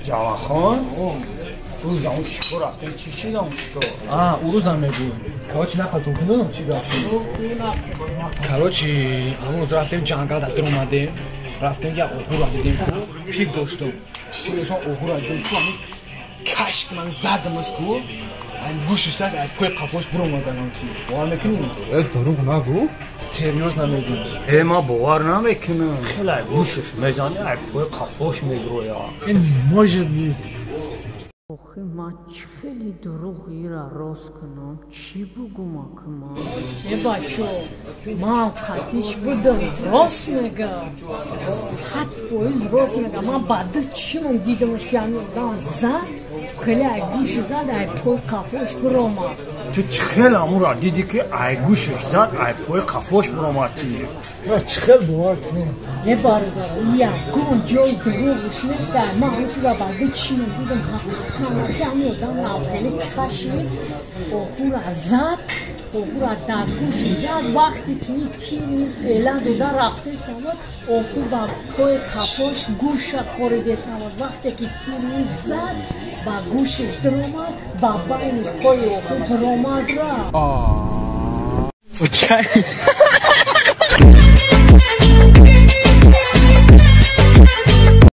Ҷавахон? Рӯз он шикор рафтем, чӣ шид он шикор? А, ӯ рӯзам мегӯ. Короче, нақлтон кунам, чӣ гап шуд? Короче, он рӯз рафтем ҷангал, дар омадем. Рафтем, як оҳура дидем ку, чик доштам. Чик доштам, оҳура дидем ку, ами кашт ман задамаш ку, ай гӯшиш аш ай пои қафош биромаданам ки. Бовар мекунӣ? Э, дурӯғ нагӯ. Серьёзно мегӯм. Э, ман бовар намекунам. Хеле ай гӯшиш мезани, ай пои қафош мегроя. Э, может быть. Охи, ман чӣ хеле дурӯғ ира рост кунам? Чӣ бугум аки ман? Э, бачо, ман қатиш будам, рост мегам, 100% рост мегам. Ман ба ду чишмам дидамш, ки ҳамин одам зад, хеле ай гӯши зад, ай пои қафош биромад. Ту чӣ хел амура дидӣ, ки ай гӯшиш зад, ай пои қафош биромад ти? Ра чӣ хел бовар кунем? Е, бародар, ягон ҷои дурӯғш нест. Ман ҳамин чиза ба ду чишмам дидам. Ҳақиқатан, ки ҳамин одам навхеле кашид, оҳура зад, оҳура дар гӯши зад. Вақте ки тири эла дода рафтесамад, оҳу ба пои қафош гӯша хоридесамад. Вақте ки тири зад, ба гӯшиш диромад, ба байни пои оҳу биромад рафт. Чай.